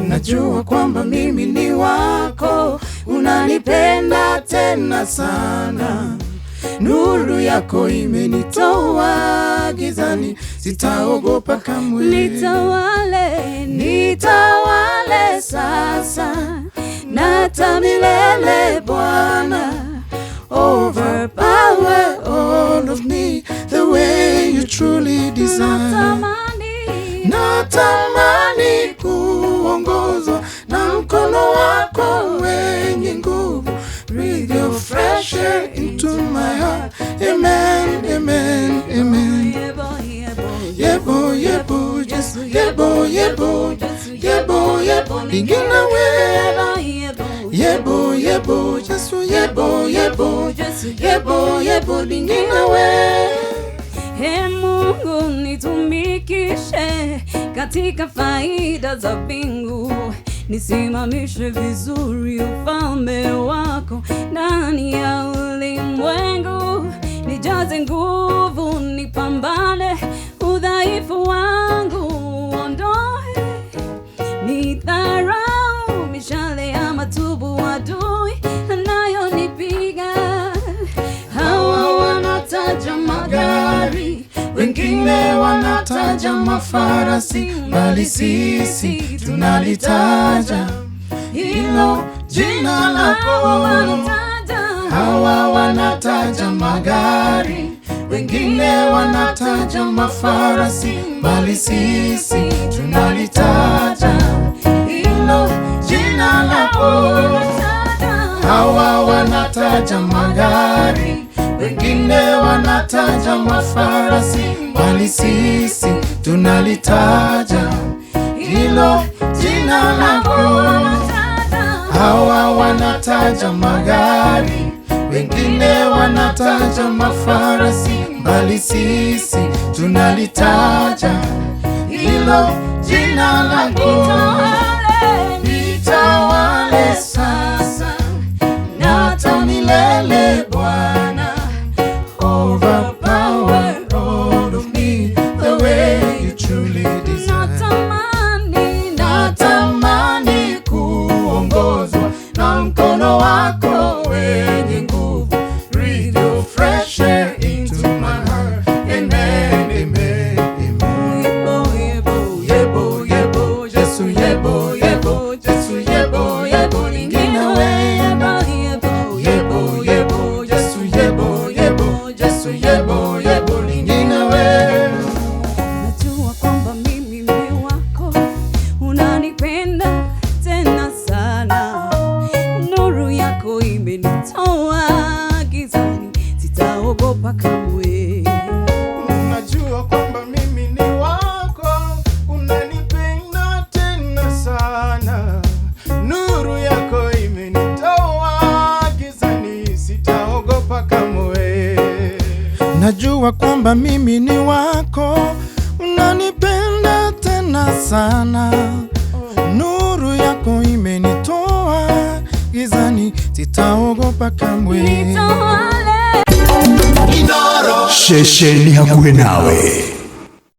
Najua kwamba mimi ni wako, unanipenda tena sana. Nuru yako imenitoa gizani, sitaogopa kamwe. Nitawale, nitawale sasa na hata milele, Bwana. Overpower all of me the way you truly desire. Natamani, Natamani kuongozwa na mkono wako wenye nguvu. Breathe your fresh air into my heart. Amen, amen, amen. Yebo, yebo, Yebo, yebo, Yesu, yebo, yebo, yebo, yebo, ningina we. Yebo, Yebo, yebo, Yesu, yebo, yebo, Yesu, yebo, yebo, ningina we. He Mungu, nitumikishe katika faida za mbingu, nisimamishe vizuri ufalme wako ndani ya ulimwengu, nijaze nguvu, nipambane udhaifu wangu ondoe, nidharau mishale ya matubu adui anayonipiga. Hawa wanataja magari, Wengine wanataja mafarasi, bali sisi tunalitaja hilo jina lako. Wanataja Hawa wanataja magari, wengine wanataja mafarasi, bali sisi tunalitaja hilo jina lako. Hawa wanataja magari, wengine wanataja mafarasi, bali sisi tunalitaja hilo jina lako. Hawa wanataja magari, wengine wanataja mafarasi, bali sisi tunalitaja hilo jina lako. Nitawale sasa na hata milele, Bwana. Overpower all of me the way you truly desire. Natamani, Natamani kuongozwa na mkono wako wenye nguvu. Breathe your fresh air into my heart. Amen, amen, amen. Yebo, yebo, Yebo, yebo, Yesu, yebo, yebo, Yesu, yebo, yebo, ningina wena. Yebo, Yebo, yebo, Yesu, yebo, yebo, Yesu, yebo, yebo, ningina wena. Najua kwamba mimi ni wako, unanipenda tena sana. Nuru yako imenitoa gizani, sitaogopa kamwe. Najua kwamba mimi ni wako, unanipenda tena sana. Nuru yako imenitoa gizani, sitaogopa kamwe. Najua kwamba mimi ni wako, unanipenda tena sana. Nuru yako imenitoa gizani, sitaogopa kamwe. Nitawale. Sheshe ni hakuhe nawe.